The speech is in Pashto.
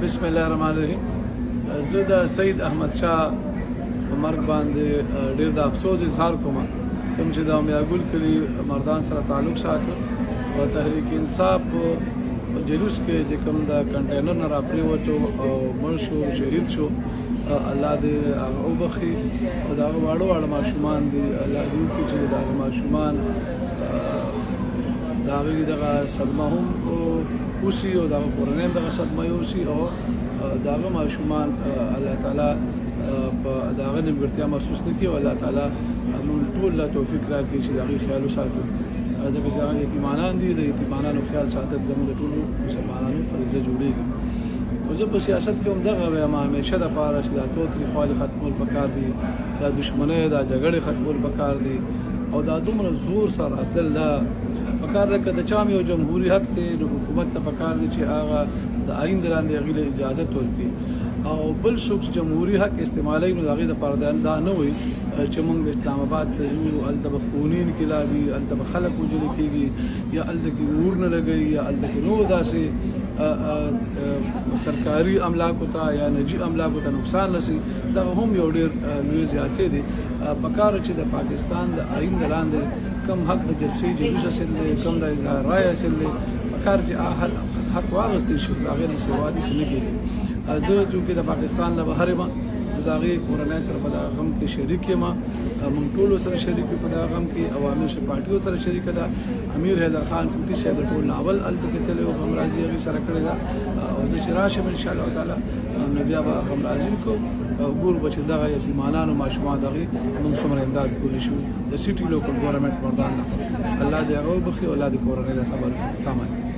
بسم الله الرحمن الرحیم. زه د سید احمد شاه په مرګ باندې ډیر د افسوس اظهار کوم، کوم چې د میاګل کلی مردان سره تعلق ساته او تحریک انصاف په جلوس کې چې کوم د کنټینر نه راپریوتو او مړ شو، شهید شو. الله دې هغه وبخي او دا واړه واړه ماشومان دي، الله دې وکړي چې دا ماشومان دا هغوی دغه صدمه هم اوسي او دغه کورنۍ هم دغه صدمه یوسي او دغه ماشومان الله تعالی په دغه نیمګړتیا محسوس نه کړي او الله تعالی موږ ټول له توفیق راکړي چې د هغوی خیال وساتو، ځکه چې هغه یتیمانان دي. د یتیمانانو خیال ساتل زموږ د ټولو مسلمانانو فریضه جوړېږي. خو زه په سیاست کې هم دغه وایم همیشه دپاره چې دا تاوتریخوالي ختمول پکار دي، دا دښمنۍ، دا جګړې ختمول پکار دي او دا دومره زور سره راتلل دا پکار ده. که د چا یو جمهوري حق دی نو حکومت ته پکار دی چې هغه د آئین د لاندې هغې له اجازه ورکړي او بل څوک چې جمهوري حق استعمالوي نو د هغې دپاره دا نه وایي چې موږ اسلام آباد ته ځو، هلته به خوني انقلابي، هلته به خلک وژل کېږي یا هلته کې اور نه لګوي یا هلته کې نور داسې سرکاري املاکو ته یا نجي املاکو ته نقصان رسي. دا هم یو ډېر لوی زیاتی دی. پکار چې د پاکستان د آئین د لاندې کم حق د جلسې جلوس حاصل دی، کم د اظهار رائے حاصل دی، پکار چې حق واغستل شي، د هغې نه سوا دې څه نه کېږي. زه چونکې د پاکستان له بهر یم، د هغې کورنۍ سره په دغه غم کې شریک یم. موږ ټولو سره شریک یو په دغه غم کې. عوامي نېشنل پارټي سره شریکه ده. امیر حیدر خان کوټي صاحب د ټول ناول هلته کې تللی و، غمرازي هغې سره کړې ده او زه چې راشم انشاءالله تعالی نو بیا به غمرازي وکړو او ګورو به چې دغه یتیمانانو ماشومان دغې موږ څومره امداد کولی شو د سټي لوکل ګورنمنټ مردان. الله دې هغه وبخښي او الله دې کورنۍ له صبر. سلام.